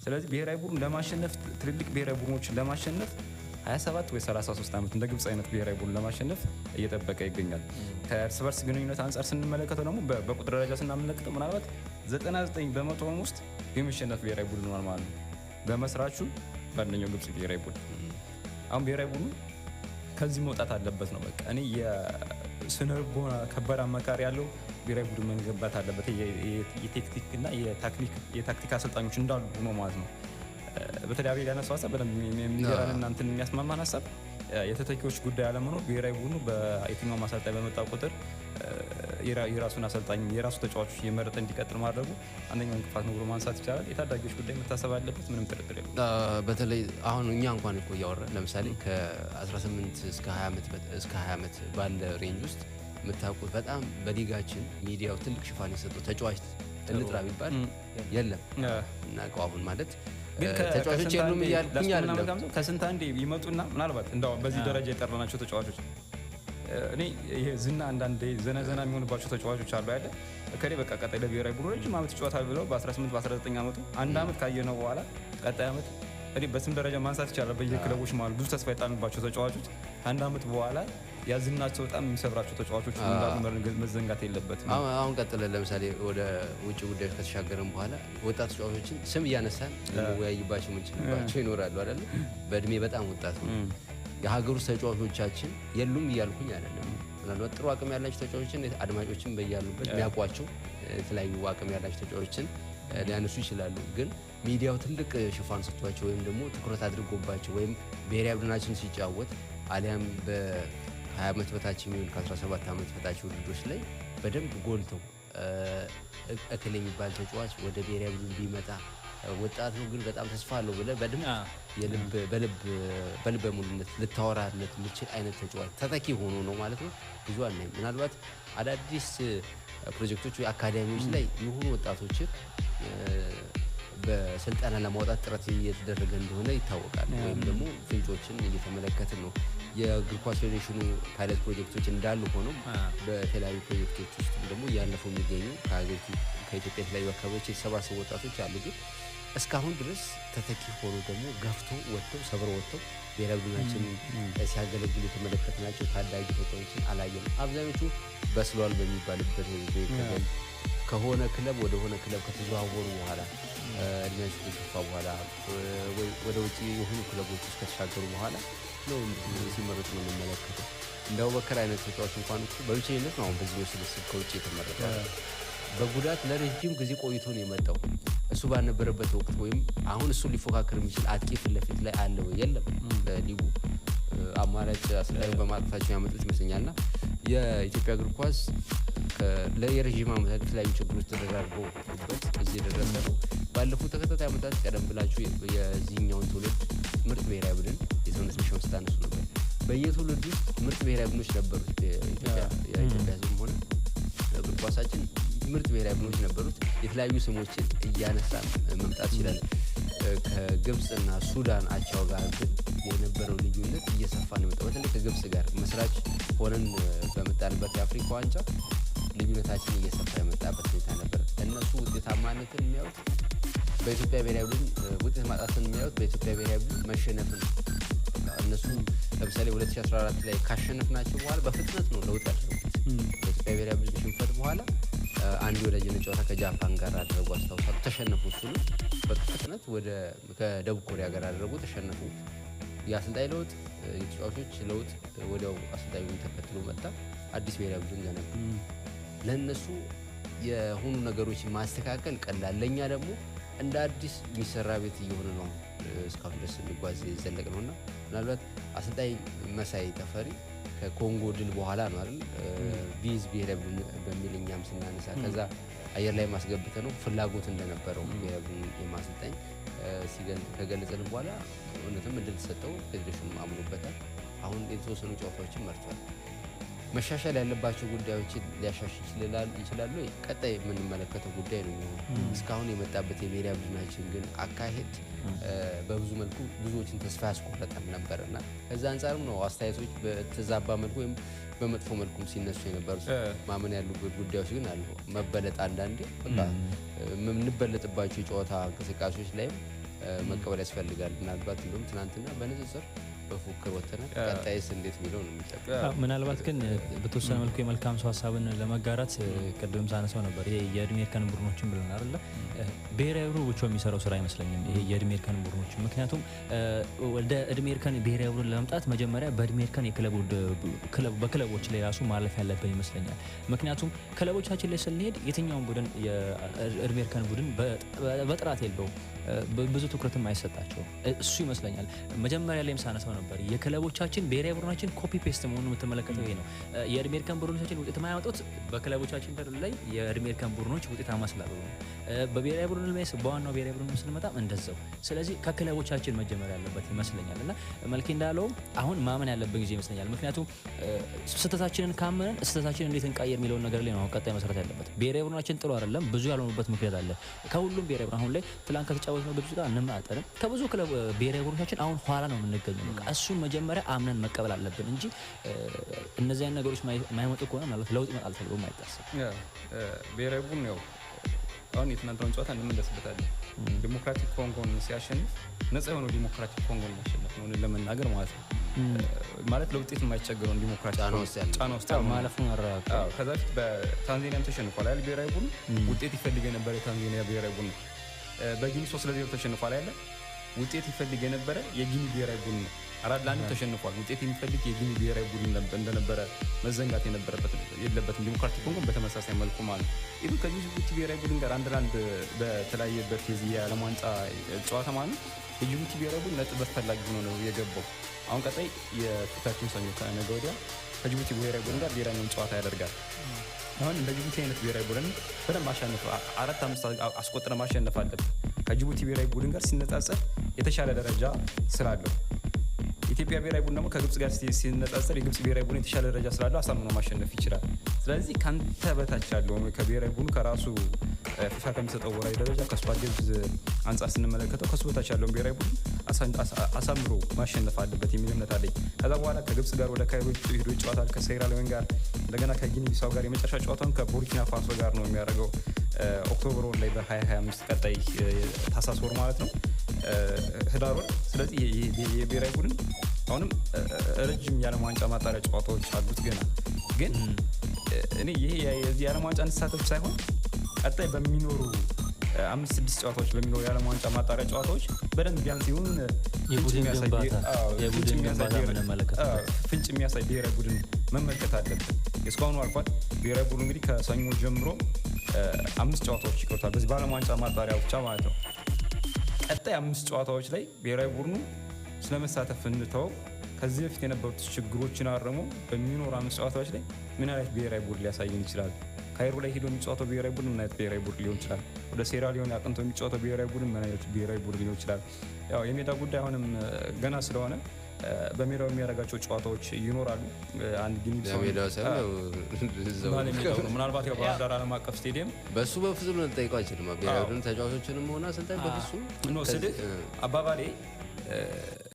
ስለዚህ ብሔራዊ ቡድን ለማሸነፍ፣ ትልልቅ ብሔራዊ ቡድኖችን ለማሸነፍ 27 ወይ 33 ዓመት እንደ ግብፅ አይነት ብሔራዊ ቡድን ለማሸነፍ እየጠበቀ ይገኛል። ከእርስ በርስ ግንኙነት አንጻር ስንመለከተው ደግሞ በቁጥር ደረጃ ስናመለክተው ምናልባት 99% ውስጥ የሚሸነፍ ብሔራዊ ቡድን ሆኗል ማለት ነው። በመስራቹ በአንደኛው ግብፅ ብሔራዊ ቡድን። አሁን ብሔራዊ ቡድኑ ከዚህ መውጣት አለበት ነው። በቃ እኔ የስነ ልቦና ከባድ አማካሪ ያለው ብሔራዊ ቡድን መገንባት አለበት። የቴክኒክ እና የታክቲክ አሰልጣኞች እንዳሉ ሆኖ ማለት ነው። በተለይ አቤል ያነሳው ሀሳብ በደንብ የሚገራን እና እንትን የሚያስማማን ሀሳብ የተተኪዎች ጉዳይ አለመኖር፣ ብሔራዊ ቡድኑ በየትኛውም አሰልጣኝ በመጣ ቁጥር የራሱን አሰልጣኝ የራሱ ተጫዋቾች እየመረጠ እንዲቀጥል ማድረጉ አንደኛው እንቅፋት ነው ብሎ ማንሳት ይቻላል። የታዳጊዎች ጉዳይ መታሰብ አለበት፣ ምንም ጥርጥር የለውም። በተለይ አሁን እኛ እንኳን እኮ እያወራን ለምሳሌ ከ18 እስከ 20 ዓመት ባለ range ውስጥ የምታውቁት በጣም በሊጋችን ሚዲያው ትልቅ ሽፋን የሰጠው ተጫዋች እንጥራ ቢባል የለም። እናውቀው አሁን ማለት ተጫዋቾች የሉም እያልኩኝ አይደለም። ከስንት አንዴ ይመጡና ምናልባት እንደው በዚህ ደረጃ የጠራናቸው ተጫዋቾች፣ እኔ ይሄ ዝና አንዳንዴ ዘና ዘና የሚሆንባቸው ተጫዋቾች አሉ አይደል? እከሌ በቃ ቀጣይ ለብሔራዊ ቡድን ረጅም ዓመት ይጫወታል ብለው በ18 በ19 ዓመቱ አንድ ዓመት ካየነው በኋላ ቀጣይ ዓመት፣ እኔ በስም ደረጃ ማንሳት ይቻላል። በየክለቦች ማለት ብዙ ተስፋ የጣልንባቸው ተጫዋቾች ከአንድ ዓመት በኋላ ያዝናቸው በጣም የሚሰብራቸው ተጫዋቾች እንዳሉ መዘንጋት የለበትም። አሁን ቀጥለን ለምሳሌ ወደ ውጭ ጉዳዮች ከተሻገረን በኋላ ወጣት ተጫዋቾችን ስም እያነሳን ልንወያይባቸው የምንችልባቸው ይኖራሉ አይደለ? በእድሜ በጣም ወጣት ነው። የሀገር ውስጥ ተጫዋቾቻችን የሉም እያልኩኝ አይደለም። ምናልባት ጥሩ አቅም ያላቸው ተጫዋቾችን አድማጮችን በያሉበት የሚያውቋቸው የተለያዩ አቅም ያላቸው ተጫዋቾችን ሊያነሱ ይችላሉ። ግን ሚዲያው ትልቅ ሽፋን ሰጥቷቸው ወይም ደግሞ ትኩረት አድርጎባቸው ወይም ብሔራዊ ቡድናችን ሲጫወት አሊያም በ20 ዓመት በታች የሚሆን ከ17 ዓመት በታች ውድድሮች ላይ በደንብ ጎልተው እክል የሚባል ተጫዋች ወደ ብሔራዊ ቡድን ቢመጣ ወጣት ነው ግን በጣም ተስፋ አለው ብለህ በደንብ በልበ ሙሉነት ልታወራለት የምችል አይነት ተጫዋች ተተኪ ሆኖ ነው ማለት ነው ብዙ አናይም። ምናልባት አዳዲስ ፕሮጀክቶች ወይ አካዳሚዎች ላይ የሆኑ ወጣቶችን በስልጠና ለማውጣት ጥረት እየተደረገ እንደሆነ ይታወቃል። ወይም ደግሞ ፍንጮችን እየተመለከትን ነው። የእግር ኳስ ፌዴሬሽኑ ፓይለት ፕሮጀክቶች እንዳሉ ሆኖ በተለያዩ ፕሮጀክቶች ውስጥ ደግሞ እያለፉ የሚገኙ ከሀገሪቱ ከኢትዮጵያ የተለያዩ አካባቢዎች የተሰባሰቡ ወጣቶች አሉ። ግን እስካሁን ድረስ ተተኪ ሆኖ ደግሞ ገፍቶ ወጥተው ሰብረው ወጥተው ብሔራዊ ቡድናችንን ሲያገለግሉ የተመለከትናቸው ታዳጊ ተጫዋቾችን አላየንም። አብዛኞቹ በስሏል በሚባልበት ክልል ከሆነ ክለብ ወደ ሆነ ክለብ ከተዘዋወሩ በኋላ፣ እድሜያቸው ከገፋ በኋላ፣ ወደ ውጭ የሆኑ ክለቦች ውስጥ ከተሻገሩ በኋላ ነው ሲመረጡ ነው የምንመለከተው። እንደ አቡበከር አይነት ተጫዋች እንኳን እኮ በብቸኝነት ነው አሁን በዚህኛው ስብስብ ከውጭ የተመረጠው። በጉዳት ለረጅም ጊዜ ቆይቶ ነው የመጣው። እሱ ባልነበረበት ወቅት ወይም አሁን እሱ ሊፎካከር የሚችል አጥቂ ፊት ለፊት ላይ አለ ወይ? የለም። በሊጉ አማራጭ አሰልጣኙ በማጣታቸው ያመጡት ይመስለኛል። እና የኢትዮጵያ እግር ኳስ የረዥም ዓመታት የተለያዩ ችግሮች ተደራርበውበት እዚህ የደረሰ ነው። ባለፉት ተከታታይ ዓመታት ቀደም ብላችሁ የዚህኛውን ትውልድ ምርጥ ብሔራዊ ቡድን የሰውነት ቢሻውን ስታነሱ ነበር። በየትውልድ ውስጥ ምርጥ ብሔራዊ ቡድኖች ነበሩት። የኢትዮጵያ ሕዝብም ሆነ እግር ኳሳችን ምርጥ ብሔራዊ ቡድኖች ነበሩት። የተለያዩ ስሞችን እያነሳ መምጣት ይችላል። ከግብፅና ሱዳን አቻው ጋር ግን የነበረው ልዩነት እየሰፋ ነው የመጣው። በተለይ ከግብፅ ጋር መስራች ሆነን በመጣንበት የአፍሪካ ዋንጫ ልዩነታችን እየሰፋ የመጣበት ሁኔታ ነበር። እነሱ ውጤታማነትን የሚያዩት በኢትዮጵያ ብሔራዊ ቡድን፣ ውጤት ማጣትን የሚያዩት በኢትዮጵያ ብሔራዊ ቡድን መሸነፍን ነው። እነሱ ለምሳሌ 2014 ላይ ካሸነፍናቸው በኋላ በፍጥነት ነው ለውጥ ያደረጉት። በኢትዮጵያ ብሔራዊ ቡድን ሽንፈት በኋላ አንድ የወዳጅነት ጨዋታ ከጃፓን ጋር አደረጉ አስታውሳለሁ። ተሸነፉ። እሱንም በፍጥነት ወደ ከደቡብ ኮሪያ ጋር አደረጉ፣ ተሸነፉ። የአሰልጣኝ ለውጥ፣ የተጫዋቾች ለውጥ ወዲያው አሰልጣኙን ተከትሎ መጣ። አዲስ ብሔራዊ ቡድን ገነባ። ለእነሱ የሆኑ ነገሮችን ማስተካከል ቀላል፣ ለእኛ ደግሞ እንደ አዲስ የሚሰራ ቤት እየሆነ ነው እስካሁን ድረስ የሚጓዝ የዘለቅ ነው። እና ምናልባት አሰልጣኝ መሳይ ተፈሪ ከኮንጎ ድል በኋላ ነው አይደል ቢዝ ብሔራዊ ቡድን በሚል እኛም ስናነሳ ከዛ አየር ላይ ማስገብተ ነው ፍላጎት እንደነበረው ብሔራዊ ቡድን የማሰልጠኝ ከገለጸልን በኋላ እውነትም እድል ተሰጠው፣ ፌዴሬሽኑ አምኖበታል። አሁን የተወሰኑ ጨዋታዎችን መርቷል። መሻሻል ያለባቸው ጉዳዮችን ሊያሻሽል ይችላሉ። ቀጣይ የምንመለከተው ጉዳይ ነው የሚሆነው። እስካሁን የመጣበት የብሔራዊ ቡድናችን ግን አካሄድ በብዙ መልኩ ብዙዎችን ተስፋ ያስቆረጠም ነበር እና ከዛ አንጻርም ነው አስተያየቶች በተዛባ መልኩ ወይም በመጥፎ መልኩም ሲነሱ የነበሩት። ማመን ያሉበት ጉዳዮች ግን አሉ። መበለጥ አንዳንዴ በቃ የምንበለጥባቸው የጨዋታ እንቅስቃሴዎች ላይም መቀበል ያስፈልጋል። ምናልባት እንደውም ትናንትና በንጽጽር በፉክክር ወጥተናል። ቀጣይስ እንዴት የሚለው ነው የሚጠበቀው። ምናልባት ግን በተወሰነ መልኩ የመልካም ሰው ሀሳብን ለመጋራት ቅድም ሳነሳው ነበር። ይሄ የእድሜ እርከን ቡድኖችን ብለን አይደለ? ብሔራዊ ቡድኑ ብቻ የሚሰራው ስራ አይመስለኝም። ይሄ የእድሜ እርከን ቡድኖች፣ ምክንያቱም ወደ እድሜ እርከን ብሔራዊ ቡድን ለመምጣት መጀመሪያ በእድሜ እርከን በክለቦች ላይ ራሱ ማለፍ ያለብን ይመስለኛል። ምክንያቱም ክለቦቻችን ላይ ስንሄድ የትኛውን ቡድን የእድሜ እርከን ቡድን በጥራት የለውም፣ ብዙ ትኩረትም አይሰጣቸውም። እሱ ይመስለኛል መጀመሪያ ላይም ሳነሳው ነበር፣ የክለቦቻችን ብሔራዊ ቡድናችን copy paste መሆኑን የምትመለከተው ይሄ ነው። የእድሜ እርከን ቡድኖቻችን ውጤት የማያመጡት በክለቦቻችን ላይ የእድሜ እርከን ቡድኖች ውጤታማ ስላልሆኑ ነው። በብሔራዊ ቡድን ላይ፣ በዋናው ብሔራዊ ቡድን ስንመጣም እንደዛው። ስለዚህ ከክለቦቻችን መጀመር ያለበት ይመስለኛል እና መልኬ እንዳለውም አሁን ማመን ያለብን ጊዜ ይመስለኛል። ምክንያቱም ስህተታችንን ካመንን ስህተታችንን እንዴት እንቀይር የሚለውን ነገር ላይ ነው አሁን ቀጣይ መሰረት ያለበት። ብሔራዊ ቡድናችን ጥሩ አይደለም፣ ብዙ ያልሆኑበት ምክንያት አለ። ከሁሉም ብሔራዊ ቡድን አሁን ላይ ትላንት ከተጫወትነው ግብጽ ጋር እንመጣጠንም፣ ከብዙ ክለብ ብሔራዊ ቡድኖቻችን አሁን ኋላ ነው የምንገኘው። በቃ እሱን መጀመሪያ አምነን መቀበል አለብን እንጂ እነዚህ አይነት ነገሮች የማይመጡ ከሆነ ምናልባት ለውጥ ይመጣል ተብሎ አይታሰብም። ብሔራዊ ቡድን ያው አሁን የትናንትናውን ጨዋታ እንመለስበታለን። ዲሞክራቲክ ኮንጎን ሲያሸንፍ ነፃ የሆነው ዲሞክራቲክ ኮንጎን ማሸነፍ ነው ለመናገር ማለት ነው። ማለት ለውጤት የማይቸገረውን ዲሞክራቲክ ጫና ውስጥ ያለ ጫና ውስጥ ያለው ማለፉን አረጋግጧል። አዎ፣ ከዛ በፊት በታንዛኒያም ተሸንፏል አይደል? ብሔራዊ ቡድን ውጤት ይፈልግ የነበረ የታንዛኒያ ብሔራዊ ቡድን በጊኒ 3-0 ተሸንፏል አይደል? ውጤት ይፈልግ የነበረ የጊኒ ብሔራዊ ቡድን ነው። 4-1 ተሸንፏል። ውጤት የሚፈልግ የጊኒ ብሔራዊ ቡድን እንደነበረ መዘንጋት የነበረበት የለበትም። ዲሞክራቲክ ኮንጎ በተመሳሳይ መልኩ ማለት ነው። Even ከጅቡቲ ብሔራዊ ቡድን ጋር 1-1 በተለያየበት የዚህ የዓለም ዋንጫ ጨዋታ ማለት ነው፣ የጅቡቲ ብሔራዊ ቡድን ነጥብ አስፈላጊ ሆኖ ነው የገባው። አሁን ቀጣይ የፊታችን ሰኞ፣ ከነገ ወዲያ ከጅቡቲ ብሔራዊ ቡድን ጋር ሌላኛውን ጨዋታ ያደርጋል። አሁን እንደ ጅቡቲ አይነት ብሔራዊ ቡድን በደንብ አሸንፍ፣ አራት አምስት አስቆጥረ ማሸነፍ አለብን። ከጅቡቲ ብሔራዊ ቡድን ጋር ሲነጻጸር የተሻለ ደረጃ ስላለው፣ ኢትዮጵያ ብሔራዊ ቡድን ደግሞ ከግብጽ ጋር ሲነጻጸር የግብጽ ብሔራዊ ቡድን የተሻለ ደረጃ ስላለው አሳምኖ ማሸነፍ ይችላል። ስለዚህ ከአንተ በታች ያለው ከብሔራዊ ቡድኑ ከራሱ ፊፋ ከሚሰጠው ወራዊ ደረጃ ከ squad depth አንጻር ስንመለከተው ከሱ በታች ያለውን ብሔራዊ ቡድን አሳምሮ ማሸነፍ አለበት የሚል እምነት አለኝ። ከዛ በኋላ ከግብጽ ጋር ወደ ካይሮ ሄዶ ይጫወታል፣ ከሴራሊዮን ጋር፣ እንደገና ከጊኒ ቢሳው ጋር፣ የመጨረሻ ጨዋታውን ከቡርኪና ፋሶ ጋር ነው የሚያደርገው October ወር ላይ በ2025፣ ቀጣይ ታህሳስ ወር ማለት ነው፣ ህዳር ወር። ስለዚህ የብሔራዊ ቡድን አሁንም ረጅም የዓለም ዋንጫ ማጣሪያ ጨዋታዎች አሉት ገና። ግን እኔ ይሄ የዚህ የዓለም ዋንጫ እንሳተፍ ሳይሆን ቀጣይ በሚኖሩ አምስት ስድስት ጨዋታዎች፣ በሚኖሩ የዓለም ዋንጫ ማጣሪያ ጨዋታዎች በደንብ ቢያንስ ይሁን የቡድን ግንባታ የቡድን ግንባታ የምንመለከትበት ፍንጭ የሚያሳይ ብሔራዊ ቡድን መመልከት አለብን። እስካሁኑ አልፏል። ብሔራዊ ቡድን እንግዲህ ከሰኞ ጀምሮ አምስት ጨዋታዎች ይቀሩታል። በዚህ በዓለም ዋንጫ ማጣሪያ ብቻ ማለት ነው። ቀጣይ አምስት ጨዋታዎች ላይ ብሔራዊ ቡድኑ ስለመሳተፍ እንተወው፣ ከዚህ በፊት የነበሩት ችግሮችን አርሞ በሚኖሩ አምስት ጨዋታዎች ላይ ምን አይነት ብሔራዊ ቡድን ሊያሳየን ይችላል? ካይሮ ላይ ሄዶ የሚጫወተው ብሔራዊ ቡድን ምን አይነት ብሔራዊ ቡድን ሊሆን ይችላል? ወደ ሴራሊዮን አቅንቶ የሚጫወተው ብሔራዊ ቡድን ምን አይነት ብሔራዊ ቡድን ሊሆን ይችላል? ያው የሜዳ ጉዳይ አሁንም ገና ስለሆነ በሜዳው የሚያደርጋቸው ጨዋታዎች ይኖራሉ። አንድ ጊኒ ቢሳው በሜዳው ሳይሆን እዛው ባለሜዳው ነው። ምናልባት ያው ባህር ዳር ዓለም አቀፍ ስቴዲየም በሱ በፍጹም ልንጠይቀው አንችልም። ብሔራዊ ቡድን ተጫዋቾችንም ሆነ አሰልጣኝ በፍጹም No፣ ስልህ አባባሌ